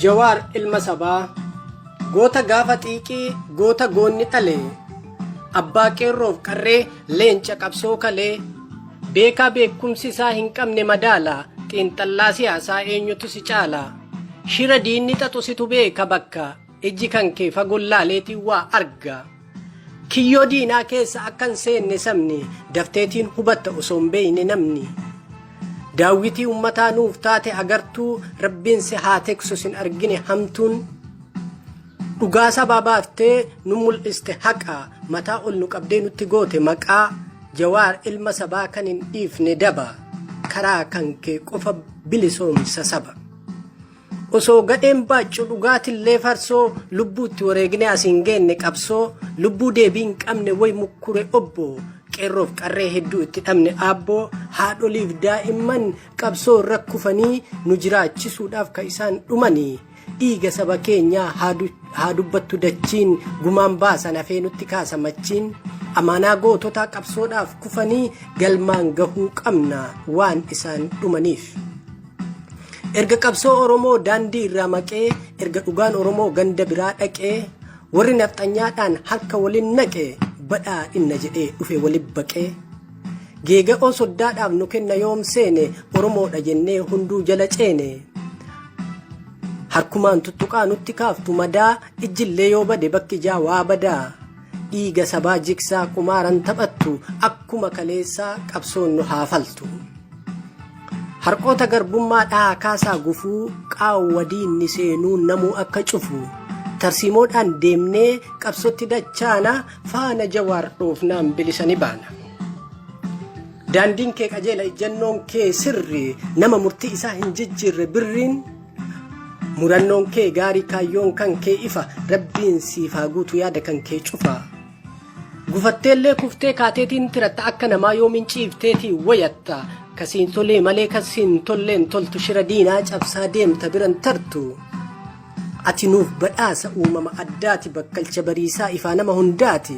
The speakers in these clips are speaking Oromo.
Jawaar ilma sabaa goota gaafa xiiqii goota goonni dhale abbaa qeerroof qarree leenca qabsoo kalee beekaa beekumsi isaa hin qabne madaala xiinxallaa siyaasaa eenyutu si caala shira diinni xaxu situ beeka bakka ijji kan kee fagoon laaleetiin waa arga kiyyoo diinaa keessa akka hin seenne sabni dafteetiin hubatta osoo hin beeyne namni daawwitii ummataa nuuf taate agartuu rabbiin si haa teksu sin argine hamtuun dhugaa sabaa baaftee nu mul'iste haqa mataa ol nu qabdee nutti goote maqaa. Jawaar ilma sabaa kan hin dhiifne daba karaa kan kee qofa bilisoomsa saba. Osoo gadheen baaccu dhugaatillee farsoo lubbuutti wareegnee as hin geenne qabsoo lubbuu deebii hin qabne way mukkure obbo qeerroof qarree hedduu itti dhabne aabboo haadholiif daa'imman qabsoo irra kufanii nu jiraachisuudhaaf ka isaan dhumanii dhiiga saba keenyaa haa dubbattu dachiin gumaan baasan hafee nutti kaasa machiin amaanaa goototaa qabsoodhaaf kufanii galmaan gahuu qabna waan isaan dhumaniif. Erga qabsoo Oromoo daandii irraa maqee, erga dhugaan Oromoo ganda biraa dhaqee, warri nafxanyaadhaan harka waliin naqe, badhaadhinna jedhee dhufe walin baqee. Geega'oo soddaadhaaf nu kenna yoom seene, Oromoodha jennee hunduu jala ceene. Harkumaan tuttuqaa nutti kaaftu madaa, ijjillee yoo bade bakki ijaa waa badaa. Dhiiga sabaa jigsaa qumaaran taphattu, akkuma kaleessaa qabsoon nu haa faltu. Harqoota garbummaa dhahaa kaasaa gufuu qaawwa diinni seenuu namuu akka cufu tarsiimoodhaan deemnee qabsotti dachaana faana Jawaar dhoofnaan bilisa ni baana. Daandiin kee qajeela ijjannoon kee sirri nama murtii isaa hin jijjiirre birriin murannoon kee gaarii kaayyoon kan kee ifa rabbiin siif haa guutu yaada kan kee cufa. Gufatteellee kuftee kaateetiin tiratta akka namaa yoomiin ciifteetiin wayatta kasiin tolee malee kasiin tolleen toltu shira diinaa cabsaa deemta biran tartu. Ati nuuf badhaasa uumama addaati bakkalcha bariisaa ifaa nama hundaati.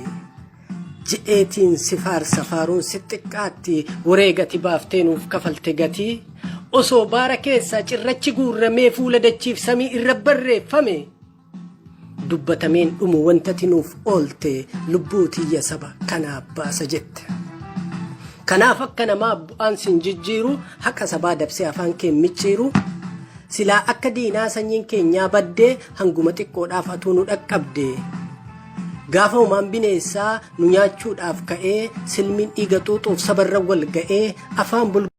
Jedheetiin si faarsa faaruun si xiqqaatti wareegati baaftee nuuf kafalte gatii. Osoo baara keessaa cirrachi guurramee fuula dachiif samii irra barreeffame. Dubbatameen dhumu wantati nuuf oolte lubbuu tiyya saba kanaaf baasa jette. Kanaaf akka namaa bu'aan sin jijjiiru haqa sabaa dabsee afaan kee micciiru silaa akka diinaa sanyiin keenyaa baddee hanguma xiqqoodhaaf atuu nu dhaqqabde. Gaafa homaan bineessaa nu nyaachuudhaaf ka'ee silmiin dhiiga xuuxuuf sabarra wal ga'ee afaan bulguu.